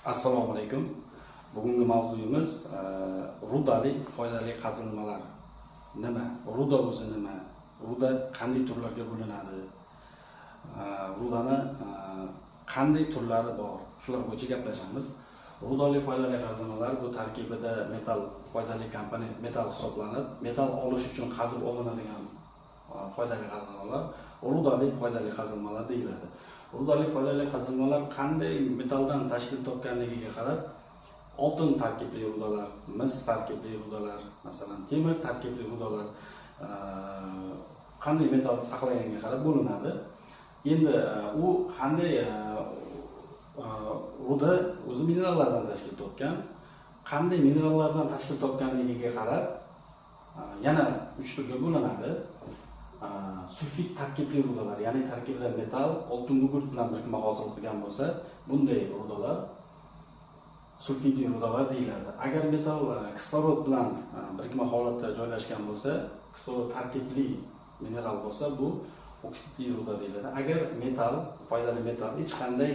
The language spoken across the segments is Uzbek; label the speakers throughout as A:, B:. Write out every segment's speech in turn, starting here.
A: Assalomu alaykum. Bugungi mavzuyimiz rudali foydali qazilmalar. Nima? Ruda o'zi nima? Ruda qanday turlarga bo'linadi? Rudani qanday turlari bor? Shular bo'yicha gaplashamiz. Rudali foydali qazilmalar bu tarkibida metal foydali komponent metal hisoblanib, metal olish uchun qazib olinadigan foydali qazilmalar rudali foydali qazilmalar deyiladi. Rudali foydali qazilmalar qanday metaldan tashkil topganligiga qarab oltin tarkibli rudalar, mis tarkibli rudalar, masalan, temir tarkibli rudalar qanday metal saqlaganga qarab bo'linadi. Endi u qanday ruda o'zi minerallardan tashkil topgan, qanday minerallardan tashkil topganligiga qarab yana 3 turga bo'linadi. Sulfid tarkibli rudalar, ya'ni tarkibida metal oltin gugurt bilan birikma hosil qilgan bo'lsa, bunday rudalar sulfidli rudalar deyiladi. Agar metal kislorod bilan birikma holatda joylashgan bo'lsa, kislorod tarkibli mineral bo'lsa, bu oksidli ruda deyiladi. Agar metal, foydali metal hech qanday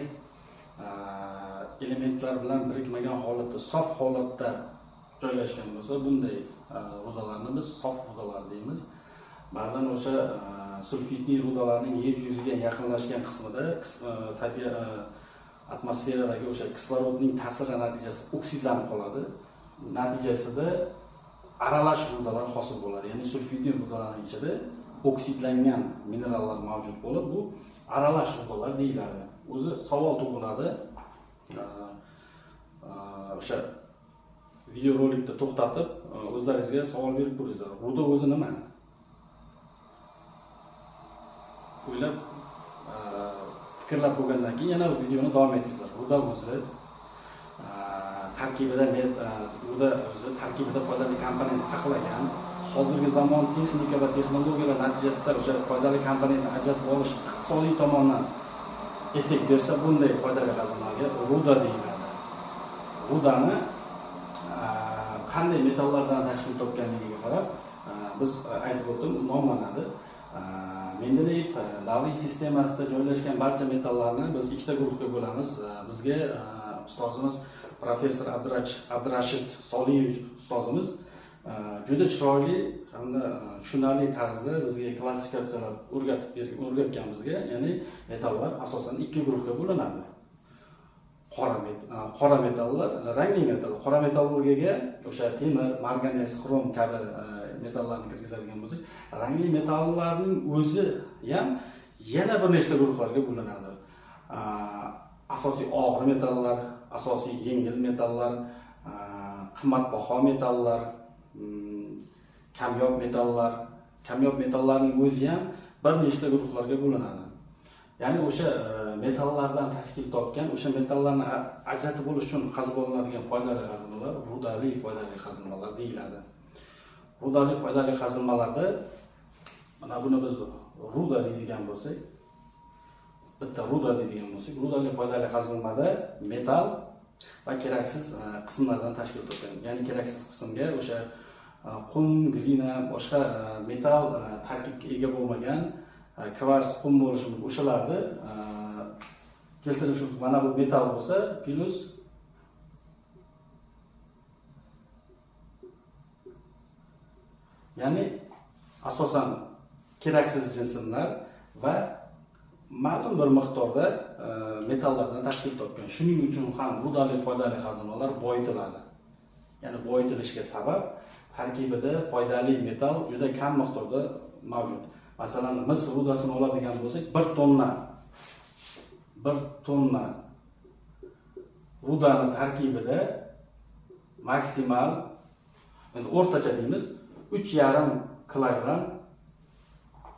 A: elementlar bilan birikmagan holatda, sof holatda joylashgan bo'lsa, bunday rudalarni biz sof rudalar deymiz. Ba'zan o'sha sulfidli rudalarning yer yuziga yaqinlashgan qismida tabiiy atmosferadagi o'sha kislorodning ta'siri natijasida oksidlanib qoladi. Natijasida aralash rudalar hosil bo'ladi. Ya'ni sulfidli rudalarning ichida oksidlangan minerallar mavjud bo'lib, bu aralash rudalar deyiladi. O'zi savol tug'iladi. O'sha videorolikni to'xtatib, o'zlaringizga savol berib ko'ringizlar. Ruda o'zi nima? O'ylab, fikrlab bo'lgandan keyin yana videoni davom ettirasiz. Ruda o'zi tarkibida ruda o'zi tarkibida foydali komponent saqlagan, hozirgi zamon texnika va texnologiyalar natijasida o'sha foydali komponentni ajratib olish iqtisodiy tomondan effekt bersa, bunday foydali qazilmaga ruda deyiladi. Rudani qanday metallardan tashkil topganligiga qarab biz aytib o'tdim, nomlanadi. Mendeleyev davriy sistemasida joylashgan barcha metallarni biz ikkita guruhga bo'lamiz. Bizga ustozimiz professor Abdurashid Soliyevich ustozimiz juda chiroyli hamda tushunarli tarzda bizga klassifikatsiyalar o'rgatgan bizga. Ya'ni metallar asosan ikki guruhga bo'linadi. Qora metallar, rangli metallar. Qora metallurgiyaga o'sha temir, marganez, xrom kabi metallarni kirgizadigan bo'lsak, rangli metallarning o'zi ham yana bir nechta guruhlarga bo'linadi. Asosiy og'ir metallar, asosiy yengil metallar, qimmatbaho metallar, kamyob metallar. Kamyob metallarning o'zi ham bir nechta guruhlarga bo'linadi. Ya'ni o'sha metallardan tashkil topgan, o'sha metallarni ajratib olish uchun qazib olinadigan foydali qazilmalar rudali foydali qazilmalar deyiladi. Rudali foydali qazilmalarda mana buni biz ruda deydigan bo'lsak, bitta ruda deydigan bo'lsak, rudali foydali qazilmada metal va keraksiz qismlardan tashkil topgan. Ya'ni keraksiz qismga o'sha qum, glina, boshqa metal tarkibga ega bo'lmagan kvars, qum bo'lishi mumkin. O'shalarni keltirishimiz, mana bu metal bo'lsa, plus ya'ni asosan keraksiz jinslar va ma'lum bir miqdorda metallardan tashkil topgan. Shuning uchun ham rudali foydali qazilmalar boyitiladi. Ya'ni boyitilishiga sabab tarkibida foydali metal juda kam miqdorda mavjud. Masalan, mis rudasini oladigan bo'lsak, 1 tonna rudani tarkibida maksimal, endi o'rtacha deymiz, 3,5 kilogramm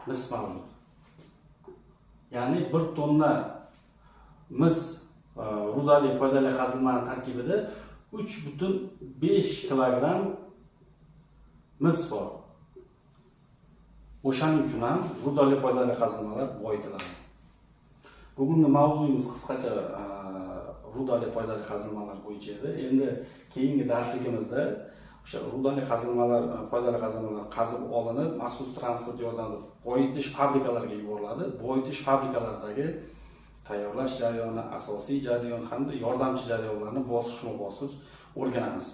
A: mis mavjud. Ya'ni 1 tonna mis rudali foydali qazilmani tarkibida 3,5 kilogramm mis bor. O'shaning uchun ham rudali foydali qazilmalar boyitiladi. Bugungi mavzuyimiz qisqacha rudali foydali qazilmalar bo'yicha edi. Endi keyingi darsligimizda o'sha rudali qazilmalar, foydali qazilmalar qazib olinib, maxsus transport yordamida boyitish fabrikalariga yuboriladi. Boyitish fabrikalaridagi Tayyorlash jarayoni, asosiy jarayon hamda yordamchi jarayonlarni bosqichma-bosqich o'rganamiz.